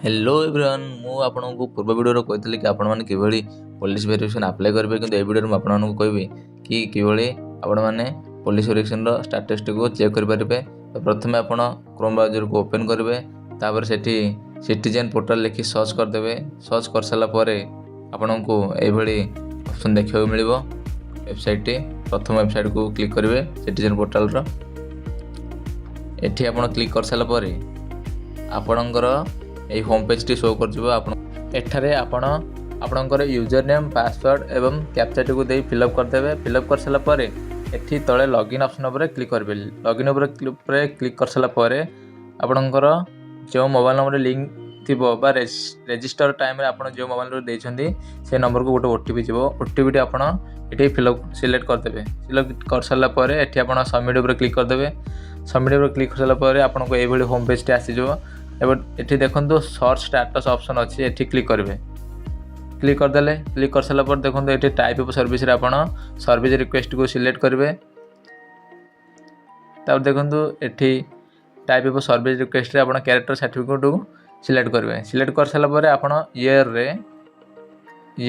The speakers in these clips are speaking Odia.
ହ୍ୟାଲୋ ଏଭ୍ରିୱାନ୍, ମୁଁ ଆପଣଙ୍କୁ ପୂର୍ବ ଭିଡ଼ିଓରେ କହିଥିଲି କି ଆପଣମାନେ କିଭଳି ପୋଲିସ ଭେରିଫିକେସନ୍ ଆପ୍ଲାଏ କରିବେ। କିନ୍ତୁ ଏହି ଭିଡ଼ିଓରେ ମୁଁ ଆପଣମାନଙ୍କୁ କହିବି କି କିଭଳି ଆପଣମାନେ ପୋଲିସ ଭେରିଫିକେସନ୍ର ଷ୍ଟାଟସ୍ଟିକୁ ଚେକ୍ କରିପାରିବେ। ତ ପ୍ରଥମେ ଆପଣ କ୍ରୋମ୍ ବ୍ରାଉଜରକୁ ଓପେନ୍ କରିବେ। ତାପରେ ସେଠି ସିଟିଜେନ୍ ପୋର୍ଟାଲ୍ ଲେଖି ସର୍ଚ୍ଚ କରିଦେବେ। ସର୍ଚ୍ଚ କରିସାରିଲା ପରେ ଆପଣଙ୍କୁ ଏଇଭଳି ଅପସନ୍ ଦେଖିବାକୁ ମିଳିବ। ୱେବସାଇଟ୍ଟି ପ୍ରଥମ ୱେବସାଇଟ୍କୁ କ୍ଲିକ୍ କରିବେ ସିଟିଜେନ୍ ପୋର୍ଟାଲ୍ର। ଏଠି ଆପଣ କ୍ଲିକ୍ କରିସାରିଲା ପରେ ଆପଣଙ୍କର ଏଇ ହୋମ୍ ପେଜ୍ଟି ଶୋ କରିଯିବ। ଆପଣ ଏଠାରେ ଆପଣ ଆପଣଙ୍କର ୟୁଜର୍ ନେମ୍, ପାସୱାର୍ଡ଼ ଏବଂ କ୍ୟାପଚାଟିକୁ ଦେଇ ଫିଲ୍ଅପ୍ କରିଦେବେ। ଫିଲ୍ଅପ୍ କରିସାରିଲା ପରେ ଏଠି ତଳେ ଲଗ୍ଇନ୍ ଅପସନ୍ ଉପରେ କ୍ଲିକ୍ କରିବେ। ଲଗ୍ଇନ୍ ଉପରେ କ୍ଲିକ୍ କରିସାରିଲା ପରେ ଆପଣଙ୍କର ଯେଉଁ ମୋବାଇଲ୍ ନମ୍ବରରେ ଲିଙ୍କ୍ ଥିବ ବା ରେଜିଷ୍ଟର ଟାଇମ୍ରେ ଆପଣ ଯେଉଁ ମୋବାଇଲ୍ ନମ୍ବର ଦେଇଛନ୍ତି, ସେ ନମ୍ବରକୁ ଗୋଟେ ଓଟିପି ଯିବ। ଓଟିପିଟି ଆପଣ ଏଠି ଫିଲ୍ଅପ୍ ସିଲେକ୍ଟ କରିଦେବେ। ସିଲେକ୍ଟ କରିସାରିଲା ପରେ ଏଠି ଆପଣ ସବମିଟ୍ ଉପରେ କ୍ଲିକ୍ କରିଦେବେ। ସବମିଟ୍ ଉପରେ କ୍ଲିକ୍ କରିସାରିଲା ପରେ ଆପଣଙ୍କୁ ଏଇଭଳି ହୋମ୍ ପେଜ୍ଟି ଆସିଯିବ। ଏବଂ ଏଠି ଦେଖନ୍ତୁ, ସର୍ଚ୍ଚ ଷ୍ଟାଟସ୍ ଅପସନ୍ ଅଛି, ଏଠି କ୍ଲିକ୍ କରିବେ। କ୍ଲିକ୍ କରିଦେଲେ, କ୍ଲିକ୍ କରିସାରିଲା ପରେ ଦେଖନ୍ତୁ, ଏଠି ଟାଇପ୍ ଅଫ୍ ସର୍ଭିସରେ ଆପଣ ସର୍ଭିସ୍ ରିକ୍ୱେଷ୍ଟକୁ ସିଲେକ୍ଟ କରିବେ। ତାପରେ ଦେଖନ୍ତୁ, ଏଠି ଟାଇପ୍ ଅଫ୍ ସର୍ଭିସ୍ ରିକ୍ୱେଷ୍ଟରେ ଆପଣ କ୍ୟାରେକ୍ଟର ସାର୍ଟିଫିକେଟ୍କୁ ସିଲେକ୍ଟ କରିବେ। ସିଲେକ୍ଟ କରିସାରିଲା ପରେ ଆପଣ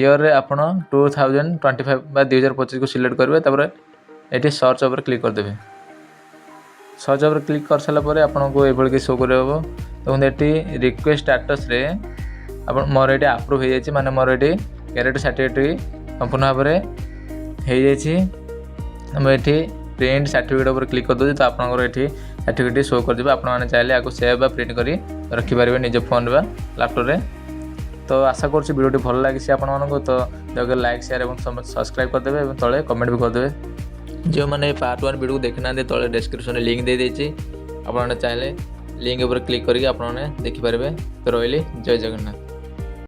ଇୟର୍ରେ ଆପଣ 2025 ବା 2025କୁ ସିଲେକ୍ଟ କରିବେ। ତାପରେ ଏଠି ସର୍ଚ୍ଚ ଉପରେ କ୍ଲିକ୍ କରିଦେବେ। ସର୍ଚ୍ଚ ଉପରେ କ୍ଲିକ୍ କରିସାରିଲା ପରେ ଆପଣଙ୍କୁ ଏଇଭଳି କିଛି ଶୋ କରିହେବ। ଦେଖନ୍ତୁ, ଏଠି ରିକ୍ୱେଷ୍ଟ ଷ୍ଟାଟସ୍ରେ ଆପଣ ମୋର ଏଠି ଆପ୍ରୁଭ୍ ହେଇଯାଇଛି, ମାନେ ମୋର ଏଠି କ୍ୟାରେକ୍ଟର ସାର୍ଟିଫିକେଟ୍ ସମ୍ପୂର୍ଣ୍ଣ ଭାବରେ ହେଇଯାଇଛି। ମୁଁ ଏଠି ପ୍ରିଣ୍ଟ ସାର୍ଟିଫିକେଟ୍ ଉପରେ କ୍ଲିକ୍ କରିଦେଉଛି, ତ ଆପଣଙ୍କର ଏଠି ସାର୍ଟିଫିକେଟ୍ ଶୋ କରିଯିବ। ଆପଣମାନେ ଚାହିଁଲେ ଆକୁ ସେଭ୍ ବା ପ୍ରିଣ୍ଟ କରି ରଖିପାରିବେ ନିଜ ଫୋନ୍ ବା ଲାପଟପ୍ରେ। ତ ଆଶା କରୁଛି ଭିଡ଼ିଓଟି ଭଲ ଲାଗିଛି ଆପଣମାନଙ୍କୁ। ତ ଦୟାକରି ଲାଇକ୍, ସେୟାର ଏବଂ ସବସ୍କ୍ରାଇବ୍ କରିଦେବେ ଏବଂ ତଳେ କମେଣ୍ଟ ବି କରିଦେବେ। ଯେଉଁମାନେ ପାର୍ଟ 1 ଭିଡ଼ିଓକୁ ଦେଖିନାହାନ୍ତି, ତଳେ ଡେସ୍କ୍ରିପସନ୍ରେ ଲିଙ୍କ୍ ଦେଇଦେଇଛି। ଆପଣମାନେ ଚାହିଁଲେ ଲିଙ୍କ୍ ଉପରେ କ୍ଲିକ୍ କରିକି ଆପଣମାନେ ଦେଖିପାରିବେ। ତ ରହିଲି, ଜୟ ଜଗନ୍ନାଥ।